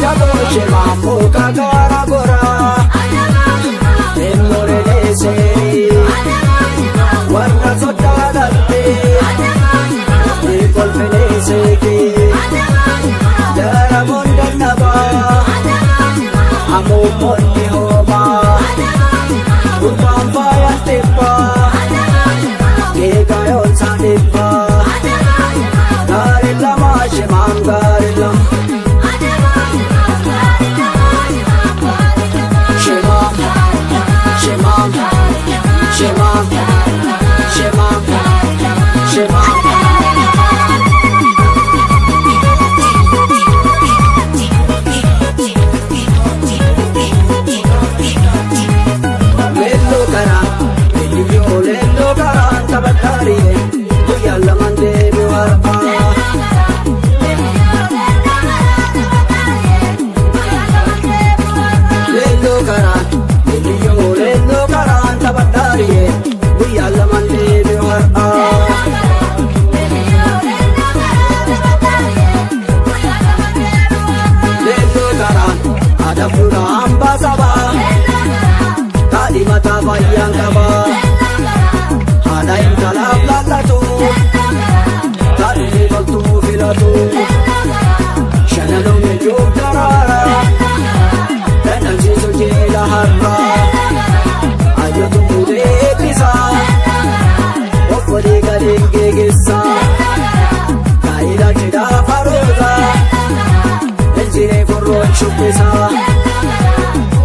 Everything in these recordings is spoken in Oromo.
Shemambo kagara gora, Emmore seeri, warra sodaa dhaltee, kolfinee seekee, daramuun dadhabaa, hamuummonni hoomaa, gurbaan faayaan dhibbaa, geegayoon isaa dhibbaa, gaarii lama shemaam gaarii lama. Shemaam, shemaam, shemaam, shemaam, shemaam. Leelloo karaa, leelliyyoo leelloo karaan taphataariye, guyyaa lamaan deebi'u har'aa. Leelloo karaa, leelliyyoo leelloo karaan taphataariye, guyyaa lamaan deebi'u har'aa. Leelloo karaan aadaa fuula hambaa sabaa, taadhii mataa fayyaan qabaa. Haadha intalaaf laallatu, taadhii toltuu filatu. Shanaloo miidhuuf daraara, dandamsiisu jeela har'aa. Ayyootu fuudhee eebbisaa, obbolee galeen geegessaa. Gaa'ela cidhaa farootaa, injiree forroon shubbisaa.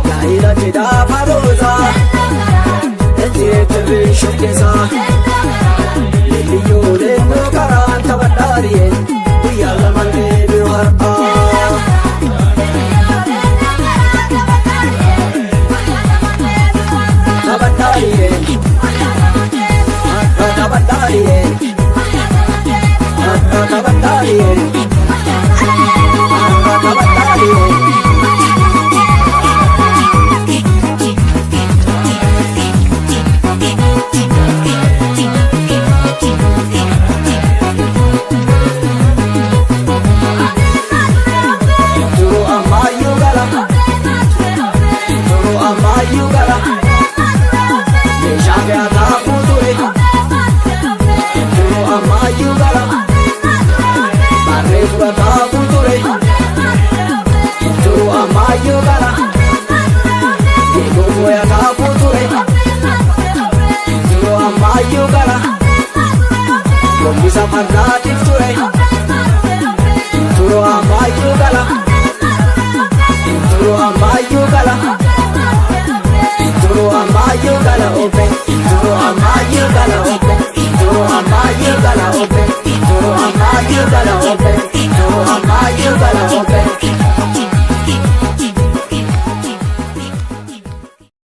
Gaa'ela cidhaa farootaa, injiree tirreen shubbisaa. Leelliyyoo leelloo karaan taphadhaariye, guyyaa lamaan deebi'u har'aa. Taphadhaariye, har'a taphadhaariye, har'a taphadhaariye, har'a taphadhaariye. Turu ammayyuu gala, turu ammayyuu gala, meeshaa fe'ataa fuuture. Turu ammayyuu gala, barree fudhataa fuuture. Turu ammayyuu gala, geegoo fooyataa fuuture. Turu ammayyuu gala, gombisa fardaatiif ture. Turu ammayyuu gala, turu ammayyuu gala. Turu ammayyuu gala ofe, turu ammayyuu gala ofe, turu ammayyuu gala ofe, turu ammayyuu gala ofe.